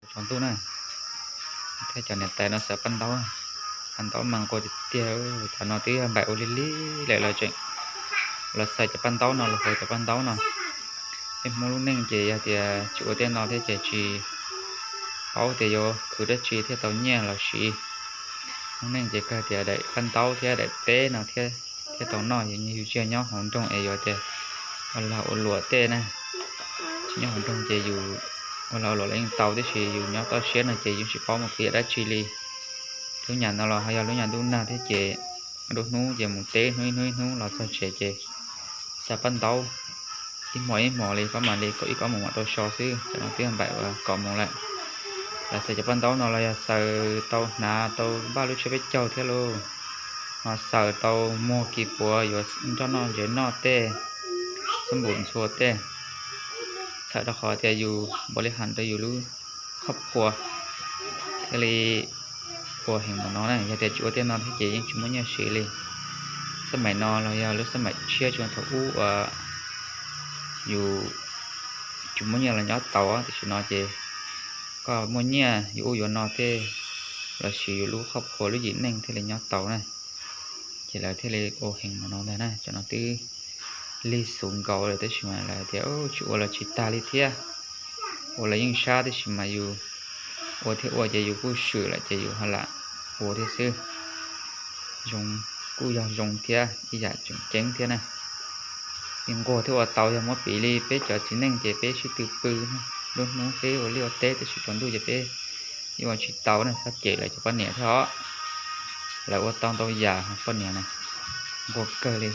tsaus ntuj na, thiab cov niam tais no xaws paj ntaub, paj ntaub mas nquag tiag tiag. Thaum no twb yog npaim ua lig lig lawm los tseem los xaws cov paj ntaub no, los haus cov paj ntaub no. Peb Hmoob lub neej ces yog tias tsis ua tej no thiab ces tsis paub tias yuav khwv dab tsi thiaj tau nyiaj los siv. Lub neej ces kawg tias daim paj ntaub thiab daim teb no thiab, thiaj tau noj. Yus tsis yog nyob hauv nroog es yuav tias ua lag ua luam tej na. Tsis nyob hauv nroog ces yus ua lag ua luam los yeej tau, tiam sis yus nyob toj siab no ces yus tsis paub mus piam dab tsi li. Lub nyam no los ho yog lub nyam ntuj nag thiab ces lub hnub ces mus teb hnub ib hnub ib hnub los txog tsev ces xaws paj ntaub ib hmos ib hmos li, koj mam li kaum ib kaum moos mam tau so xwb. Tam no twb npaim uas kaum moos lawm. Lawv xaws cov paj ntaub no los yog xaws tau hnav tau npaj lub tsiab peb caug thiab lauj. Ho xaws tau muag kis puav yuav nroj noj ntsev noj tej, xab npum ntxhua tej, txhawm rau qhov tias yus npaum li has rau yus lub khob phua thiaj li ua heev npaum no na. Yog tias tsis ua tej no thiab ces yeej tsis muaj nyiaj siv li. Xab maim no los yog lub xab maim tshiab tsis thaum ub uas yus tsis muaj nyiaj los nyob tau, tiam sis no ces koj muaj nyiaj yuav ub yuav no tej los sis yus lub khob phua lub yim neej thiaj li nyob tau na. Ces lawv thiaj li ua heev npaum no ntag na. Tam no twb lig xus nkaus lawm tab sis mas lawv tias tsis ua los tsis tag li thiab. Ua los yeej sab tab sis mas yus ua thiab ua ces yus kuj swm lawm ces yus ho lam ua thiab xwb. Zoo, kuj yog zoo thiab ib yam tseem ceeb thiab na. Yeej nquag thiab ua tau, yog muab piv li peb cov txiv neej ces peb sib tw pw lub hnub peb ua liaj ua teb tab sis tsaus ntuj ces peb yeej ua tsis tau na, txhob cem lawv cov poj niam thiab os. Lawv ua tau ntau yam poj niam na, nquag kawg li.